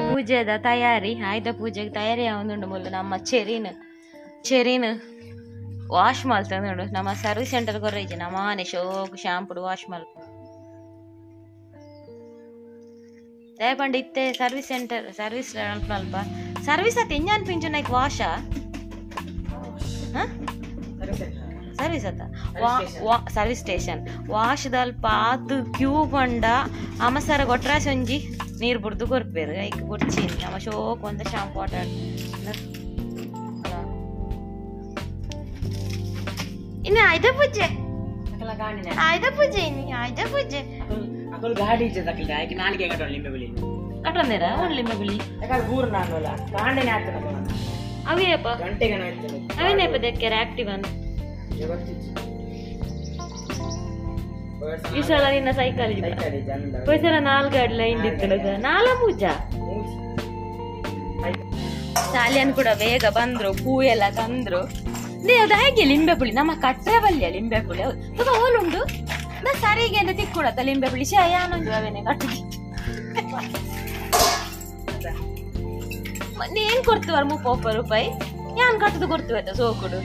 ಪೂಜೆದ ತಯಾರಿ ಆಯುಧ ಪೂಜೆಗೆ ತಯಾರಿ ಆವೊಂದುಂಡು ಮುಲ್ಲು ನಮ್ಮ ಚೆರಿನ್ ಚೆರಿನ್ ವಾಶ್ ಮಲ್ತೊಂದುಂಡು ನಮ್ಮ ಸರ್ವಿಸ್ ಸೆಂಟರ್ ಕೊರ್ರೆ ನಮಾನೆ ಶೋಕ್ ಶಾಂಪುಡು ವಾಶ್ ಮಲ್ಪ ದಯಪಂಡ ಇತ್ತೆ ಸರ್ವಿಸ್ ಸೆಂಟರ್ ಸರ್ವಿಸ್ ಅಲ್ಪ ಸರ್ವಿಸ್ ಅತ್ತ ಎಂಜಾನ್ ಪಿಂಚು ನೈಕ್ ವಾಶಾ ಸರ್ವಿಸ್ ಅತ್ತ ಸರ್ವಿಸ್ ಸ್ಟೇಷನ್ ವಾಶ್ ದಲ್ಪ ಆತು ಕ್ಯೂ ಪಂಡ ಅಮಸರ ಗೊಟ್ರಾಸಿ ಒಂಜಿ ನೀರು ಬುಡ್ದು ಕೊರ್ಪೇರು ಐಕ್ ಬೊಡ್ಚಿ ನಮ್ಮ ಶೋಕ್ ಒಂದ ಶಾಂಪು ಆಟ ಇನ್ನು ಆಯ್ದ ಪೂಜೆ ಆಯ್ದ ಪೂಜೆ ಇನ್ನು ಆಯ್ದ ಪೂಜೆ ಗಾಡಿ ನಾಲ್ಗೆ ಕಟ್ಟೊಂದೇರ ಲಿಂಬೆ ಬುಳಿ ಅವೇಪ ಅವೇನೇಪ ದಕ್ಕೆರ ಆಕ್ಟಿವ್ ಅನ್ನು ಈ ಸಲ ನಿನ್ನ ಸೈಕಲ್ ಪೈಸಲ ನಾಲ್ಕು ಗಾಡಿ ಲೈನ್ ಇತ್ತು ನಾಲ ಪೂಜಾ ಸಾಲಿಯನ್ ಕೂಡ ಬೇಗ ಬಂದ್ರು ಹೂ ಎಲ್ಲ ತಂದ್ರು ಅದು ಹೇಗೆ ಲಿಂಬೆ ಪುಳಿ ನಮ್ಮ ಕಟ್ಟರೆ ಬಲ್ಯ ಲಿಂಬೆ ಪುಳಿ ಹೌದು ಹೋಲುಂಡು ನಾ ಸರಿಗೆ ಅಂತ ತಿಕ್ಕುಡತ್ತ ಲಿಂಬೆ ಪುಳಿ ಯಾನೊಂದು ಅವೇನೆ ಕಟ್ಟು ಏನ್ ಕೊಡ್ತೀವರ್ 30 ರೂಪಾಯಿ ಯಾನ್ ಕಟ್ಟದು ಕೊಡ್ತೀವತ್ತ ಸೋಕುಡು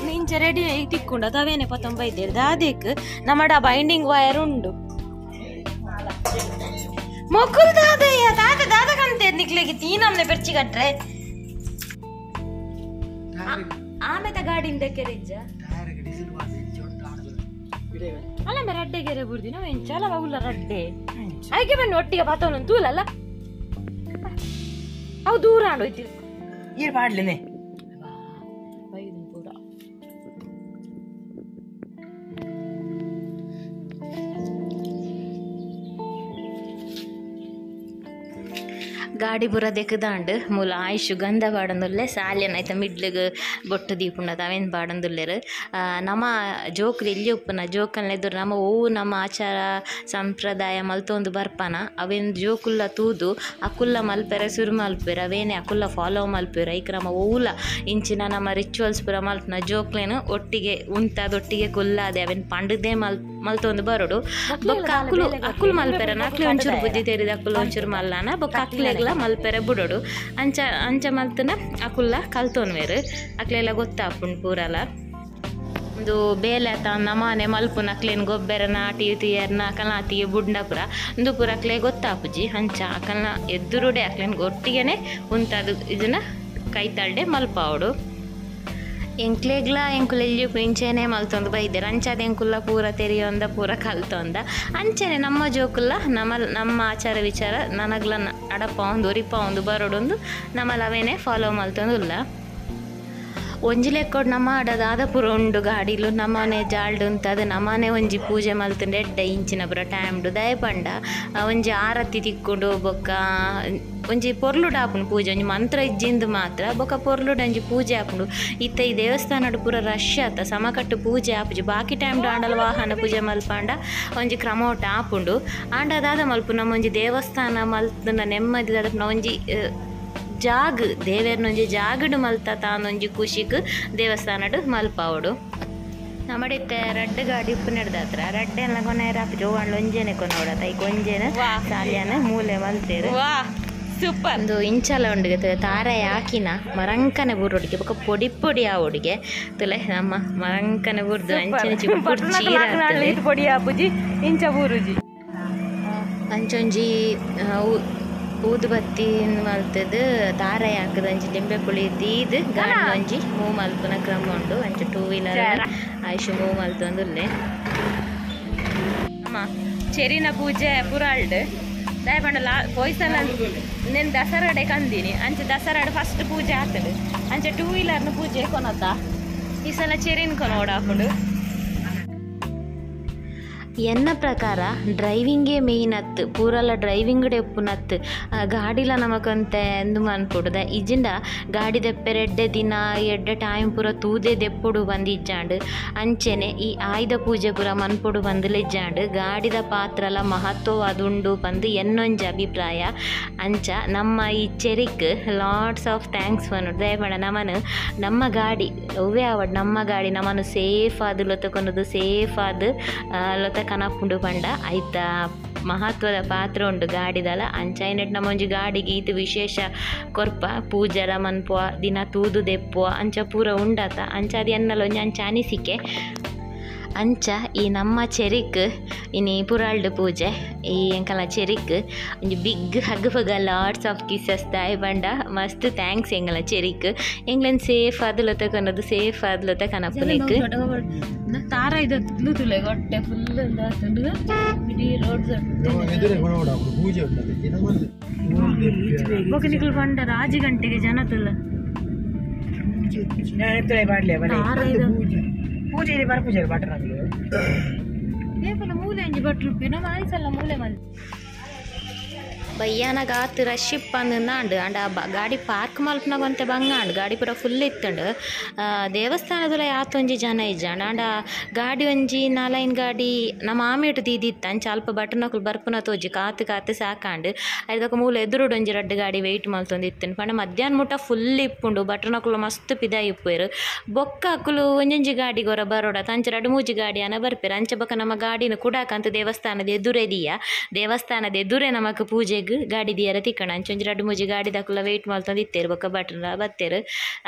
ನಿಂಚ ರೆಡಿ ತಿಕ್ಕೊಂಡ ಅವೇನೆ ಪತ್ತೊಂಬೈದೇರು ದಾದೇಕ್ ನಮ್ಮಡ ಬೈಂಡಿಂಗ್ ವೈರ್ ಉಂಡು ಮೊಕ್ಕುಲ್ ದಾದಯ್ಯ ದಾದ ದಾದ ಕಂತೆ ನಿಕ್ಲೆಗೆ ತೀನಮ್ನೆ ಪೆರ್ಚಿ ಕಟ್ರೆ ಆಮೇತ ಗಾಡಿಯಿಂದ ಕೆರಿಜ್ಜ ಅಲ್ಲ ಮೇ ರಡ್ಡೆ ಗೆರೆ ಬುರ್ದಿ ನಾವು ಎಂಚಾಲ ಉಲ್ಲ ರಡ್ಡೆ ಹಾಗೆ ಬನ್ನಿ ಒಟ್ಟಿಗೆ ಪಾತವನು ತೂಲಲ್ಲ ಅವು ದೂರ ಆಡೋಯ್ತು ಏರ್ ಪಾಡ್ಲೇನೆ ಪೂರ ಗಾಡಿ ಪೂರ ದೆಕ್ಕದಾಂಡ್ ಮೂಲ ಆಯುಷ್ ಗಂಧ ಪಾಡೊಂದುಲ್ಲೆ ಸಾಲ್ಯನ ಐತ ಮಿಡ್ಲಿಗ್ ಬೊಟ್ಟು ದೀಪುಂಡತ ಅವೇನು ಪಾಡೊಂದುಲ್ಲೆರ್ ನಮ್ಮ ಜೋಕುಲು ಎಲ್ಲಿ ಉಪ್ಪುನ ಜೋಕಲ್ನ ಎದುರು ನಮ್ಮ ಒವು ನಮ್ಮ ಆಚಾರ ಸಂಪ್ರದಾಯ ಮಲ್ತೊಂದು ಬರ್ಪನ ಅವೇನು ಜೋಕುಲ್ಲ ತೂದು ಅಕುಲ್ಲ ಮಲ್ಪೆರೆ ಸುರು ಮಲ್ಪೆರ್ ಅವೇನೆ ಅಕುಲ್ಲ ಫಾಲೋ ಮಲ್ಪೆರ್ ಐಕ್ ನಮ್ಮ ಒವುಲ ಇಂಚಿನ ನಮ್ಮ ರಿಚುವಲ್ಸ್ ಪೂರ ಮಲ್ಪುನ ಜೋಕ್ಲೆನ್ ಒಟ್ಟಿಗೆ ಉಂತಾದ್ ಒಟ್ಟಿಗೆ ಕುಲ್ಲಾದೆ ಅವೇನು ಪಂಡದೇ ಮಲ್ತೊಂದು ಬರೋಡು ಬೊಕ್ಕ ಅಕುಲು ಅಕುಲು ಮಲ್ಪೆರನ ಅಕ್ಲೆ ಒಂಚೂರು ಬುದ್ಧಿ ತೆರಿದ ಅಕುಲು ಒಂಚೂರು ಮಲ್ಲಾನ ಬೊಕ್ಕ ಅಕ್ಲೆಗ್ಲ ಮಲ್ಪೆರೆ ಬುಡೋಡು ಅಂಚ ಅಂಚ ಮಲ್ತನ ಅಕುಲ್ಲ ಕಲ್ತೊನ್ವೆರ್ ಅಕ್ಲೆಲ್ಲ ಗೊತ್ತಾಪುಂಡು ಪೂರಲ ಒಂದು ಬೇಲೆ ಆತ ನಮಾನೆ ಮಲ್ಪುನ ಅಕ್ಲೇನ್ ಗೊಬ್ಬರ ನಾಟಿ ತುಯರ್ನ ಅಕಲ್ನ ಬುಡ್ನ ಪೂರ ಒಂದು ಪೂರ ಅಕ್ಲೆ ಗೊತ್ತಾಪುಜಿ ಅಂಚ ಅಕಲ್ನ ಎದ್ದುರುಡೆ ಅಕ್ಲೇನ್ ಒಟ್ಟಿಗೆನೆ ಉಂತಾದು ಇದನ್ನ ಕೈತಾಳ್ಡೆ ಮಲ್ಪಾವಡು ಎಂಕ್ಲೆಗ್ಲ ಎಂಕುಲು ಎಲ್ಲಿ ಇಂಚೆನೆ ಮಲ್ತೊಂದು ಬೈದೆರ್ ಅಂಚಾದ ಎಂಕುಲ್ಲ ಪೂರ ತೆರಿಯೊಂದ ಪೂರ ಕಲ್ತೊಂದ ಅಂಚನೆ ನಮ್ಮ ಜೋಕುಲ್ಲ ನಮ್ಮ ನಮ್ಮ ಆಚಾರ ವಿಚಾರ ನನಗ್ಲ ನಡಪಾವೊಂದು ಒರಿಪಾವೊಂದು ಬರೋಡೊಂದು ನಮ್ಮಲ ಅವೇನೆ ಫಾಲೋ ಮಲ್ತೊಂದುಲ್ಲ ಒಂಜಿ ಲೆಕ್ಕೊಡು ನಮ್ಮ ದಾದ ಪೂರ ಉಂಡು ಗಾಡಿಲು ನಮ್ಮನೆ ಜಾಲ್ಡ್ ಉಂತದು ನಮ್ಮನೆ ಒಂಜಿ ಪೂಜೆ ಮಲ್ತುಂಡು ಎಡ್ಡೆ ಇಂಚಿನ ಪೂರ ಟೈಮ್ಡು ದಯಪಂಡ ಒಂಜಿ ಆರತಿ ತಿಕ್ಕೊಂಡು ಬೊಕ್ಕ ಒಂಜಿ ಪೊರ್ಲುಡು ಆಪುಂಡು ಪೂಜೆ ಒಂಜಿ ಮಂತ್ರ ಇಜ್ಜಿಂದು ಮಾತ್ರ ಬೊಕ್ಕ ಪೊರ್ಲುಡು ಒಂಜಿ ಪೂಜೆ ಆಪುಂಡು ಇತ್ತ ಈ ದೇವಸ್ಥಾನಡ್ ಪೂರ ರಶ್ ಆತ ಸಮಕಟ್ಟು ಪೂಜೆ ಆಪುಜಿ ಬಾಕಿ ಟೈಮ್ಡು ಆಂಡಲ ವಾಹನ ಪೂಜೆ ಮಲ್ಪಾಂಡ ಒಂಜಿ ಕ್ರಮೋಟ ಆಪುಂಡು ಆಂಡ ದಾದ ಮಲ್ಪು ನಮ್ಮ ಒಂಜಿ ದೇವಸ್ಥಾನ ಮಲ್ತುಂಡ ನೆಮ್ಮದಿ ದಾದ ಒಂಜಿ ಜಾಗ್ ದೇವೆರ್ನೊಂಜಿ ಜಾಗಡು ಮಲ್ತ ತಾನೊಂಜಿ ಖುಷಿಗ್ ದೇವಸ್ಥಾನಡ್ ಮಲ್ಪಾವೊಡು ನಮ್ಮಡಿತ್ತೆ ರಡ್ಡ್ ಗಾಡಿ ಉಪ್ಪುನೆಡ್ದಾತ್ರ ರಡ್ಡೆಲ್ಲ ಕೊನೆಯರ ಆಪುಜಿ ಒವ್ವಾಂಡ್ಲ ಒಂಜೆನೆ ಕೊನೊಡತ ಐಕ್ ಒಂಜೆನೆ ಸಾಲ್ಯಾನ ಮೂಲೆ ಮಲ್ತೆರ್ ಸೂಪರ್ ಒಂದು ಇಂಚಲ ಉಂಡುಗೆ ತಾರೆ ಹಾಕಿನ ಮರಂಕನೆ ಬೂರುಡಿಗೆ ಬೊಕ ಪೊಡಿ ಪೊಡಿ ಆವೊಡಿಗೆ ತುಲೆ ನಮ್ಮ ಮರಂಕನೆ ಬೂರ್ದು ಅಂಚನೆ ಚಿಕ್ಕ ಚೀರ ಪೊಡಿ ಆಪುಜಿ ಇಂಚ ಬೂರುಜಿ ಅಂಚೊಂಜಿ ಊದುಬತ್ತಿ ಮಲ್ತದು ತಾರೆ ಹಾಕುದು ಅಂಚಿ ಲಿಂಬೆ ಪುಳಿ ದೀದ್ ಗಾಡಿ ಒಂಜಿ ಮೂವ್ ಮಲ್ಪುನ ಕ್ರಮ ಉಂಡು ಅಂಚ ಟೂ ವೀಲರ್ ಆಯುಷ್ ಮೂವ್ ಮಲ್ತೊಂದುಲ್ಲೆ ಅಮ್ಮ ಚೆರಿನ ಪೂಜೆ ಪುರಾಲ್ಡ್ ದಯಪಂಡ ಲಾ ಪೋಯ್ಸಲ ನೆನ್ ದಸರಾಡೆ ಕಂದಿನಿ ಅಂಚೆ ದಸರಾಡ್ ಫಸ್ಟ್ ಪೂಜೆ ಆತಡು ಅಂಚೆ ಟೂ ವೀಲರ್ನ ಪೂಜೆ ಕೊನತ ಈ ಸಲ ಚೆರಿನ್ ಕೊನೋಡಾಪುಂಡು. ಎನ್ನ ಪ್ರಕಾರ ಡ್ರೈವಿಂಗೇ ಮೇಯ್ನ್ ಅತ್ತು ಪೂರಲ ಡ್ರೈವಿಂಗ್ ಉಪ್ಪುನತ್ತು ಗಾಡಿಲ ನಮಕಂತೆ ಎಂದು ಮನ್ಪುಡುದ ಇಜ್ಜಿಂಡ ಗಾಡಿ ದೆಪ್ಪೆರೆ ಎಡ್ಡೆ ದಿನ ಎಡ್ಡೆ ಟೈಮ್ ಪೂರ ತೂದೆ ದೆಪ್ಪುಡು ಬಂದು ಇಜ್ಜಾಂಡ್ ಅಂಚೆನೆ ಈ ಆಯುಧ ಪೂಜೆ ಪೂರ ಮನ್ಪುಡು ಬಂದುಲ ಇಜ್ಜಾಂಡ್ ಗಾಡಿದ ಪಾತ್ರಲ ಮಹತ್ವವಾದುಂಡು ಪಂದು ಎನ್ನೊಂಜಿ ಅಭಿಪ್ರಾಯ. ಅಂಚ ನಮ್ಮ ಈ ಚೆರಿಕ್ ಲಾಟ್ಸ್ ಆಫ್ thanks ಪನ್ನುಡು ದಯಪಂಡ ನಮನು ನಮ್ಮ ಗಾಡಿ ಒವ್ವೇ ಆವಡ್ ನಮ್ಮ ಗಾಡಿ ನಮನು ಸೇಫ್ ಆದ್ ಲೊತಕೊನದು ಸೇಫ್ ಆದ್ ಲೊತ ಕನಪುಂಡು ಪಂಡ ಐತ ಮಹತ್ವದ ಪಾತ್ರ ಉಂಡು ಗಾಡಿದಲ. ಅಂಚ ಐನೆಟ್ ನಮ್ಮ ಒಂಜಿ ಗಾಡಿಗೆ ಈತ್ ವಿಶೇಷ ಕೊರ್ಪ ಪೂಜೆಲ ಮನ್ಪುವ ದಿನ ತೂದು ದೆಪ್ಪುವ ಅಂಚ ಪೂರ ಉಂಡಾತ. ಅಂಚ ಅದು ಎನ್ನಲ ಒಂಜಿ ಅಂಚ ಅನಿಸಿಕೆ. ಅಂಚ ಈ ನಮ್ಮ ಚೆರಿಕ್ ಇನಿ ಪುರಾಲ್ಡ್ ಪೂಜೆ ಈ ಎಂಕಲ್ನ ಚೆರಿಕ್ ಒಂಜಿ ಬಿಗ್ ಹಗ್ ಫಗ ಲಾಟ್ಸ್ ಆಫ್ ಕಿಸಸ್ ದಾಯೆ ಪಂಡ ಮಸ್ತ್ thanks ಎಂಗಲ ಚೆರಿಕ್ ಎಂಗ್ಲನ್ ಸೇಫ್ ಆದಲೊತ್ತ ಕನದು ಸೇಫ್ ಆದಲೊತ್ತ ಕನಪುನೆಕ್. ತಾರ ಇದು ತುಲೆ ಗೊಟ್ಟೆ ಫುಲ್ ಇಡೀ ರೋಡ್ ಬೊಕ ನಿಕುಲು ಪಂಡ ರಾಜಿ ಗಂಟೆಗೆ ಜನ ತುಲ್ಲ ಪೂಜೆ ಬರ ಪೂಜೆ ಬಟ್ರ ಮೂಲೆ ಒಂಜಿ ಭಟ್ರು ನಮ್ಮ ಆಯ್ಸಲ್ಲ ಮೂಲೆ ಮಲ್ಲು ಬಯ್ಯಾನಾಗ ಆತ್ ರಶ್ ಇಪ್ಪಂದು ಅಂಡ ಗಾಡಿ ಪಾರ್ಕ್ ಮಲ್ಪನಾಗ ಒಂತೆ ಬಂಗ ಅಂಡ್ ಗಾಡಿ ಪೂರ ಫುಲ್ ಇತ್ತಂಡು. ದೇವಸ್ಥಾನದಲ್ಲ ಯಾತೊಂಜಿ ಜನ ಇಜ್ಜಾಂಡ್. ಆಂಡ ಗಾಡಿ ಒಂಜಿ ನಾಲೈನ್ ಗಾಡಿ ನಮ್ಮ ಆಮೇಟು ದೀದಿತ್ತು. ಅಂಚ ಅಲ್ಪ ಬಟನಕುಲು ಬರ್ಪುನ ತೋಜಿ ಕಾತು ಕಾತು ಸಾಕಾಂಡ್. ಐದಕ್ಕ ಮೂಲ ಎದುರುಡು ಒಂಜಿ ರಡ್ಡು ಗಾಡಿ ವೆಯ್ಟ್ ಮಲ್ತೊಂದು ಇತ್ತಂಡು. ಪಂಡ ಮಧ್ಯಾಹ್ನ ಮುಟ್ಟ ಫುಲ್ ಇಪ್ಪುಂಡು ಬಟನಕುಲು ಮಸ್ತ್ ಪಿದ ಇಪ್ಪುವೆರು. ಬೊಕ್ಕ ಅಕುಲು ಒಂಜೊಂಜಿ ಗಾಡಿ ಗೊರ ಬರೋಡ ಅಂಚ ರಡ್ಡು ಮೂಜಿ ಗಾಡಿ ಅನ ಬರ್ಪೆರು. ಅಂಚ ಬೊಕ್ಕ ನಮ್ಮ ಗಾಡಿನ ಕುಡಾಕಂತ ದೇವಸ್ಥಾನದ ಎದುರೇ ದೀಯ ದೇವಸ್ಥಾನದ ಎದುರೇ ನಮಕ್ ಪೂಜೆ ಗಾಡಿ ದಿಯರ ತಿಕ್ಕಣ. ಅಂಚ ಒಂಜಿ ರಡ್ಡು ಮೂಜಿ ಗಾಡಿ ದಕುಲ ವೆಯ್ಟ್ ಮಲ್ತೊಂದು ಇತ್ತೆರು ಬೊಕ್ಕ ಬಟನ್ಲ ಬತ್ತೆರು.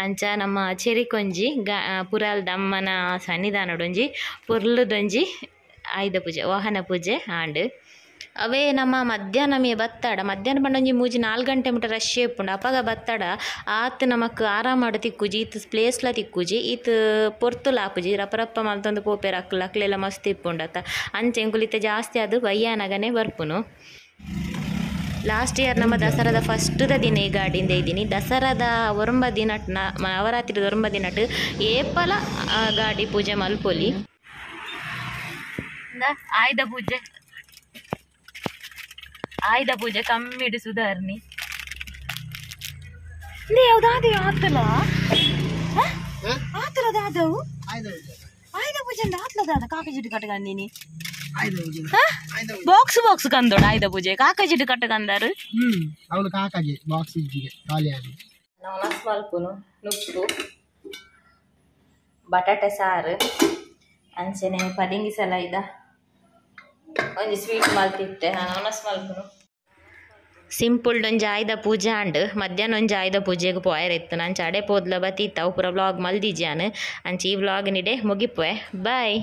ಅಂಚ ನಮ್ಮ ಚೆರಿಕೊಂಜಿ ಗಾ ಪುರಾಲ್ದ ಅಮ್ಮನ ಸನ್ನಿಧಾನಡೊಂಜಿ ಪೊರ್ಲುದೊಂಜಿ ಆಯುಧ ಪೂಜೆ ವಾಹನ ಪೂಜೆ ಆಂಡ್. ಅವೇ ನಮ್ಮ ಮಧ್ಯಾಹ್ನ ಮೇ ಬತ್ತಾಡ ಮಧ್ಯಾಹ್ನ ಪಂಡ ಒಂಜಿ ಮೂಜಿ 4 ಗಂಟೆ ಮುಟ್ಟ ರಶ್ ಇಪ್ಪುಂಡು. ಅಪಗ ಬತ್ತಾಡ ಆತ್ ನಮಕ್ ಆರಾಮಾಡ್ ತಿಕ್ಕುಜಿ ಈತ್ ಪ್ಲೇಸ್ಲ ತಿಕ್ಕುಜಿ ಈತ್ ಪೊರ್ತುಲ ಆಪುಜಿ ರಪ್ಪ ರಪ್ಪ ಮಲ್ತೊಂದು ಪೋಪೆರು ಅಕ್ಲು ಅಕ್ಲೆಲ್ಲ ಮಸ್ತ್ ಇಪ್ಪುಂಡತ್ತ. ಅಂಚ ಎಂಕುಲು ಇತ್ತೆ ಜಾಸ್ತಿ ಅದು ಬಯ್ಯಾನಗನೇ ಬರ್ಪುನು. ಲಾಸ್ಟ್ ಇಯರ್ ನಮ್ಮ ದಸರಾದ ಫಸ್ಟ್ದ ದಿನ ಈ ಗಾಡಿಯಿಂದ ಇದ್ದೀನಿ. ದಸರಾದ ಒರಂಬ ದಿನಟ್ ನವರಾತ್ರಿದ ಒರಂಬ ದಿನಟ್ ಏಪಲ ಗಾಡಿ ಪೂಜೆ ಮಲ್ಪೊಲಿ. ಆಯುಧ ಪೂಜೆ ಆಯುಧ ಪೂಜೆ ಕಮ್ಮಿಡು ಸುಧಾರಣಿ ಯಾವ್ದಾದ ಆತಲ ಆತಲ ದಾದವು ಆಯುಧ ಪೂಜೆ ಆತ್ಲ ದಾದ ಕಾಕಜಿಟ್ಟು ಕಟ್ಟಗಂದಿನಿ ಬಾಕ್ಸ್ ಬಾಕ್ಸ್ ಕಂದೋಡ ಆಯುಧ ಪೂಜೆ ಕಾಕಜಿಟ್ಟು ಕಟ್ಟಗಂದಾರು. ಅವಳು ಕಾಕಾಜಿ ಬಾಕ್ಸ್ ಇಜ್ಜಿಗೆ ಖಾಲಿ ಆಗಿ. ನಾವು ಮಲ್ಪುನು ನುಪ್ಪು ಬಟಾಟೆ ಸಾರು ಅಂಚನೆ ಪದಿಂಗಿ ಸಲ ಇದ ಒಂಜಿ ಸ್ವೀಟ್ ಮಲ್ತಿತ್ತೆ. ಒಣಸ್ ಮಲ್ಪುನು ಸಿಂಪಲ್ ಒಂಜಿ ಆಯುಧ ಪೂಜೆ ಆಂಡ್. ಮಧ್ಯಾಹ್ನ ಒಂಜಿ ಆಯುಧ ಪೂಜೆಗೆ ಪೋಯರ್ ಇತ್ತು. ನಾನು ಚಾಡೆ ಪೋದ್ಲ ಬತ್ತಿತ್ತ ಅವು ಪೂರ ವ್ಲಾಗ್ ಮಲ್ದಿಜ್ಯಾನು. ಅಂಚ ಈ ವ್ಲಾಗ್ ನಿಡೆ ಮುಗಿಪುವೆ. ಬಾಯ್.